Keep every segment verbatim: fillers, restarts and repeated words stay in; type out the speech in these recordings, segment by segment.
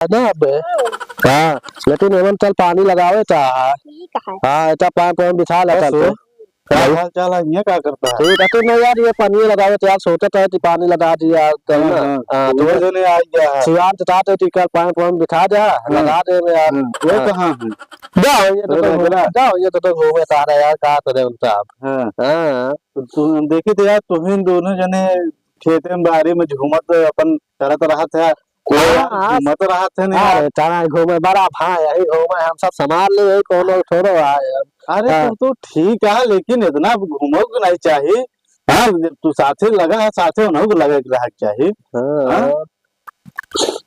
ना अबे। हाँ, लेकिन एमन चल पानी लगावे ता। ठीक है। हाँ, एता पाइप वाइप बिछा ला बस चल हो। पे। का भाई। हाल चाल है? ये का करता है? ठीक है, तो नहीं यार, ये पानी लगावे ता यार, सोचत है कि पानी लगा दी यार, कल हाँ, ना। हाँ, हाँ, तो तो वो वो जो नहीं आ गया है। सियान तो चाहते कि कल पाइप वाइप बिछा दे, हाँ, लगा दे यार। हाँ, वो हाँ। कहाँ है? जाओ, ये तो अरे तो घूम-, लगा। जाओ, ये तो तो घूमे ता रहा यार, का करे उनका अब। हाँ। हाँ। तो तू देखी तो यार, तुम्हें दोनों जने खेते में बाड़ी में झूमत अपन करत रहत है, हाँ, हाँ। घूमत रहत है ना यार। अरे, तना घूमे, बड़ा भाई, यही घूमे, हम सब संभाल ले, यही कोनो थोड़ो आए अब। अरे, हाँ। तू तो ठीक है, लेकिन इतना घूमो के नहीं चाहिए। हाँ, तू साथे लगा है, साथे उन्हों को लगा के रहा के चाहिए। हाँ, हाँ?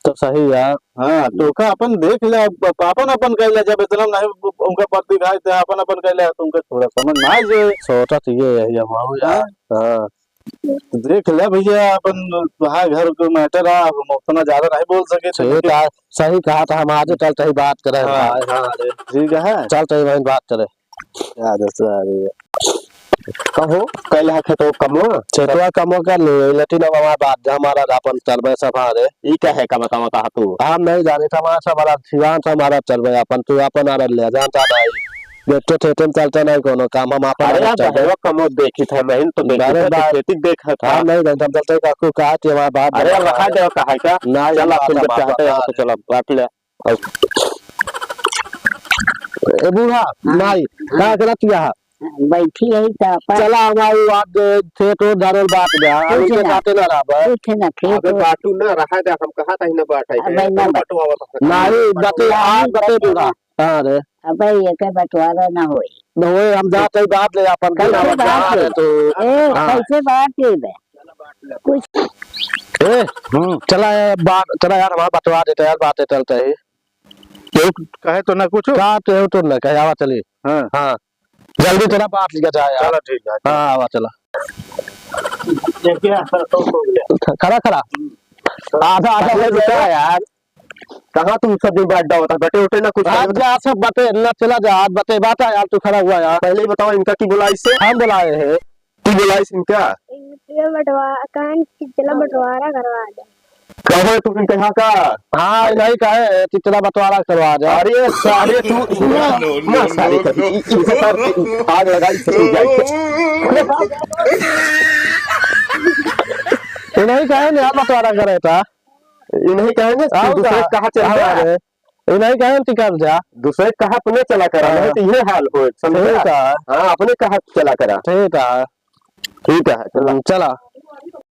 तो सही है। हाँ, तो का अपन देख ले, अब अपन, अपन कर ले, जब इतना नहीं उनका पति भाई थे, अपन, अपन कर ले, तो उनका थोड़ा समझ में आ जाए। सोचा तो ये है, ये माहौल यार। हाँ। हाँ। देख ले भैया, अपन तोहार घर के matter आ, हम उतना ज्यादा नहीं बोल सके थे, ठीक लेकिन है, सही कहा था, हम आज चलते ही बात करें हाँ, भाई। हाँ, अरे, ठीक है। चलते ही वहीं बात करें। यार, सारे। कहो, कैला खेतो कमो? खेतवा कमो कर ले, लेकिन अब हमार बात, हमारा अपन चलबे सब, हाँ रे। ई का है, कमा, कमा कहा तू? हम नहीं जाने, हमारा सब, हमारा सिवान से हमारा चलबे अपन, तू अपन आरल ले, जानता नहीं। देखते थे, तुम चलते नहीं कोनो काम, हम आपन अरे यार, चलते। बहरवा कमो देखी था, मैं तो देखी अरे था, तो बात, खेती देख था। हम नहीं जानते, हम चलते काकू कहा कि हमारा बात अरे यार, बता रखा दे। दे, कहा का? नहीं, चल, हम अपन बात जब बता चाहते हैं, रहे। तो चलो, बात ले। ए बूढ़ा, हाँ। नहीं, हाँ। का करत किया है? बैठी है तो अपन चला, हमारी बात दे, थे तो धरल बात दे, कुछ उनके ना। साथे ना रहा बस। कुछ ना, थे अबे तो बाटू ना रहा दे, हम कहा था ही ना बात है, अबे ना तुम बात। बटवावा था। नहीं, बटे, नहीं, आज बटे बटवावा। बूढ़ा। हाँ रे। अबे, ये के बंटवारा ना होई। न होई, हम जात हई बात ले आपन, कैसे बिना बात बंटवारा ले? तो। ए, हाँ। कैसे बात ले बे? कुछ ए, हम्म। चला यार, बात, चला यार, हमार बंटवा देते यार, बात चलते ही। केहू कहे तो ना कुछ? का केहू तो ना कहे, आवा चली। हाँ। हाँ। जल्दी चला, बात लिया जाए यार। चला, ठीक है। हाँ, आवा चला। देखिए, ऐसा तो हो गया। खड़ा, खड़ा। आधा, आधा हो चला गया यार। कहाँ तू सब दिन बात डालता? बटे उटे ना कुछ आज करो। जा, सब बटे, ना चला जा, आज बटे बात है यार, तू खड़ा हुआ यार। पहले ही बताओ, इनका की बुलाइस? हम बुलाए हैं। की बुलाइस इनका? इनके बंटवा-, कहाँ की चला बंटवारा करवा दे। कहो, तू इनके यहाँ का? हाँ, नहीं कहे, कि चला बंटवारा करवा दे। अरे सारे तू, ना, ना सारे कभी, इ-, इनके साथ आग लगाई, चली जाए। ये नहीं कहे, नहीं बंटवारा करे था। इन्हीं कहे ना, आओ दूसरे का? कहाँ चल आओ गया? अरे, इन्हीं कहे कि कर जा। दूसरे कहाँ अपने चला करा, हाँ। नहीं तो ये हाल हो, समझे? ठीक है। हाँ, अपने कहाँ चला करा। ठीक है। ठीक है, चला। हम्म, चला।